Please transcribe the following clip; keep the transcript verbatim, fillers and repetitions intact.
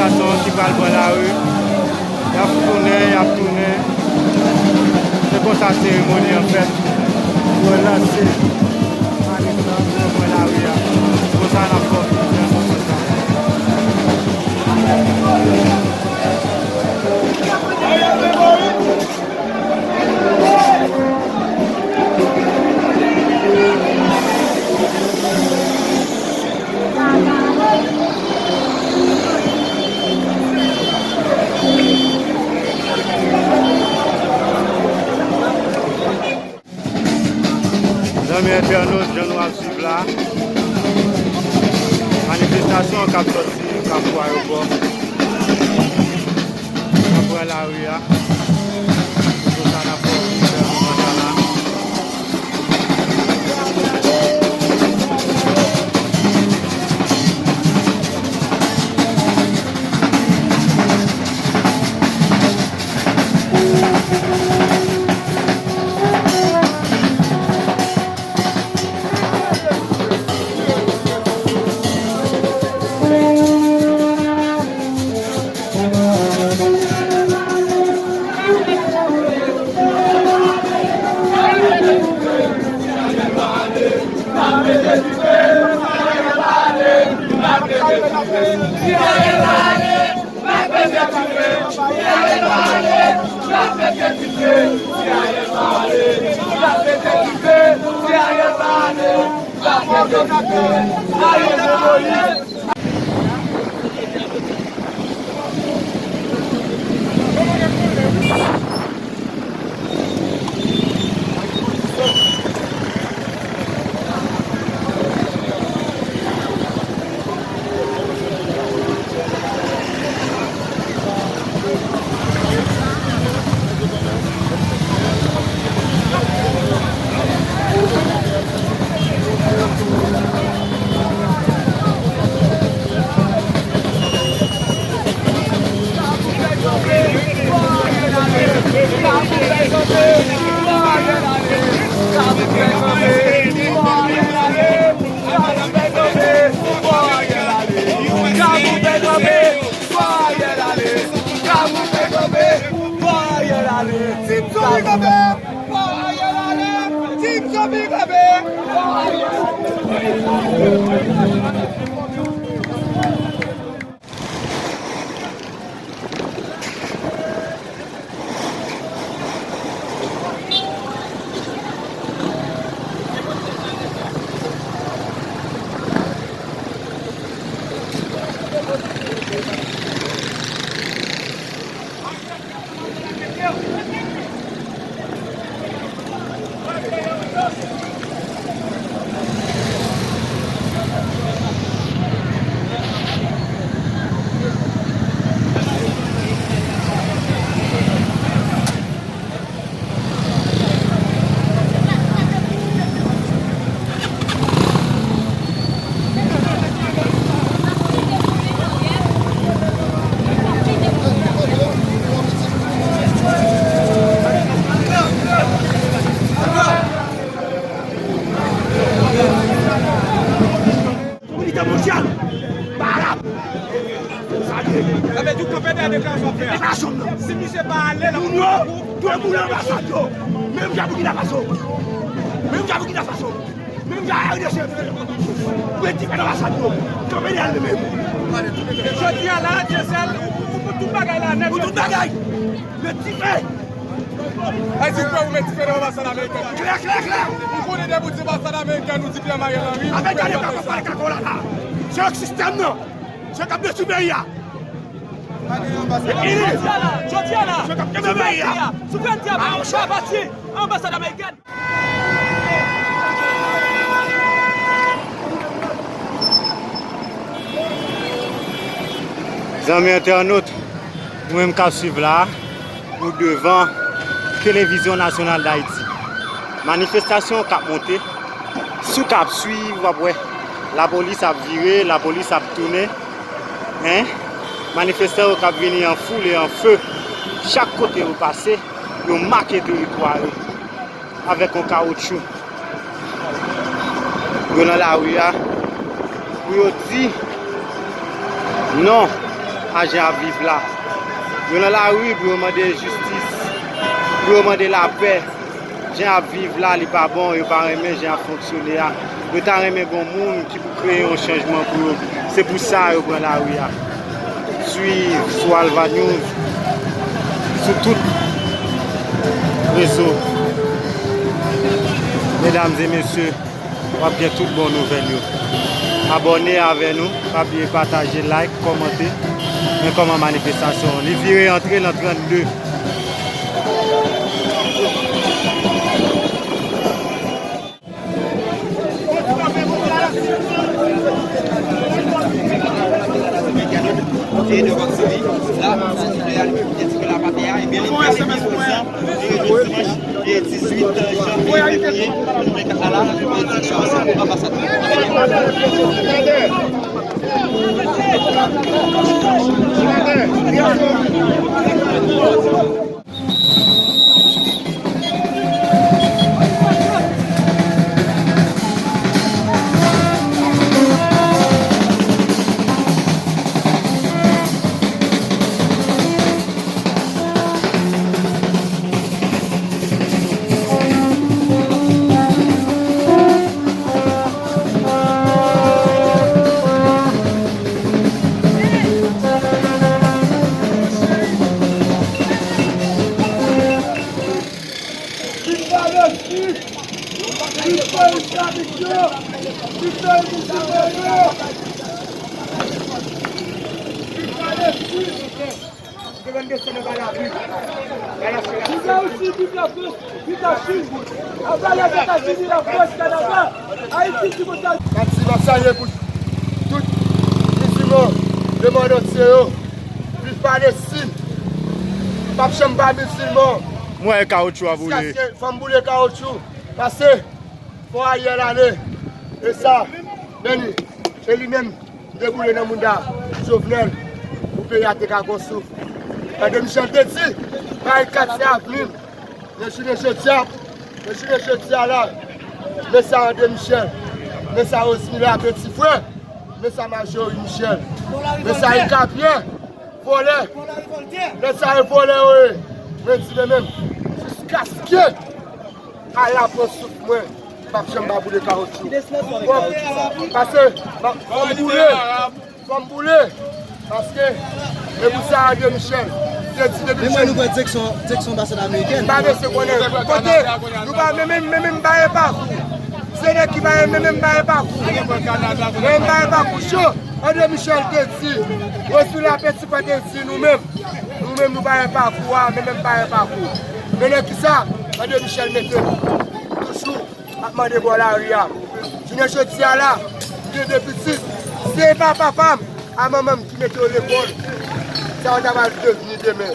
Gason ki pral pran lari, y ap tounen, y ap tounen. Se konsa seremoni an fèt. Yo lanse manif lan pou yo pran lari a. Se konsa n ap fè ofisèl konsa. Zanmi entènot, jan nou ap swiv la, manifestasyon k ap sòti Kafou Ayewopò, k ap pran lari a. Se konsa n ap fè nan moman sa la. Team Zombie kanpe! Fò Ariel ale! Team Zombie kanpe! Fò Ariel ale! Kominite mondyal pa la pou salye. Sa vle di w kanpe dèyè deklarasyon w ap fè a. Deklarasyon m nan. Si misye pa ale, l ap... Moun yo dwe boule anbasad yo. Menm jan Burkina Faso. Menm jan Burkina Faso. Menm jan R D C. Dwe di fè anbasad yo. Kanpe dèyè l menm. Jodi a la, Dyesèl, ou, ou, ou pou tout bagay la nèt. Pou tout bagay. Met dife. Ay, dife, ou met dife nan anbasad amerikèn. Klè, klè, klè. Ou konnen depi w di anbasad amerikèn, ou di Pè Ariel Henry. Avèk gade pa konprann ka kola la. Se yon sistèm nan. Se k ap detwi peyi a. Jodi a la, jodi a la, souvènti a, souvènti a, pa pati anbasad amerikèn. Zanmi entènot, ou menm k ap swiv la, ou devan Televizyon Nasyonal d Ayiti. Manifestasyon k ap monte, si w t ap swiv, w ap wè lapolis ap vire, lapolis ap tounen. Hein? Manifestan yo k ap vini an foul e an fe. Chak kote yo pase, yo make teritwa yo avèk yon kawotchou. Yo nan lari a pou yo di non Jan y ap viv la. Yo nan lari pou yo mande jistis, pou yo mande lapè. Jan y ap viv la, li pa bon, yo pa renmen jan y ap fonksyone a. Yo ta renmen gen yon moun ki pou kreye yon chanjman pou yo. Se pou sa yo pran lari a. Swiv sou Alva News, sou tout rezo. Medam e mesye, w ap gen tout bon nouvèl yo. Abòne avè nou, pa bliye pataje, like, kòmante. Men kòman manifestasyon an? Li vire antre nan trannde. Viv Ayiti, viv Lafrans, viv Lachin, ava Lèzetazini, Lafrans, Kanada, Ayiti, viv Etazini. M ap di, m ap salye pou tout mizilman lemond antye yo. Viv Palestin. M p ap janm pa mizilman. Mwen, kawotchou a boule. Jiskaske fò m boule kawotchou. Pase. Fò Ariel ale. E sa, Beni, e li menm, m te boule nan mouda Jovenel pou peyi a te ka gon souf. André Michel te di, barikat se avni m. Men jounen jodi a, men jounen jodi a la, men sa André Michel, men sa Rosemila, peti frè, men sa Marjorie Michel, men sa Rika Pierre. Vòlè. Nèg sa yo vòlè yo ye. Men di men menm. Jiskaske a la pran souf mwen, m p ap janm pa boule kawotchou. Bon, pase, m ap, fò m boule. Fò m boule. Paske, e pou sa André Michel te di depi jèn. Men mwen nou pran direksyon, direksyon anbasad amerikèn. M pa bezwen konnen kote, nou pa menm, menm, menm, pa gen pakou. Se nèg ki pa menm, menm, pa gen pakou. Menm pa gen pakou cho. André Michel te di, Rosemila peti frè te di nou menm. Nou menm nou pa gen pakou a, men menm pa gen pakou. Men nan kisa André Michel mete nou? Toujou ap mande bò lari a. Jounen jodi a la, m gen de pitit. Si se pa papa m a manman m ki mete yo lekòl, sa yo ta pral devni demen?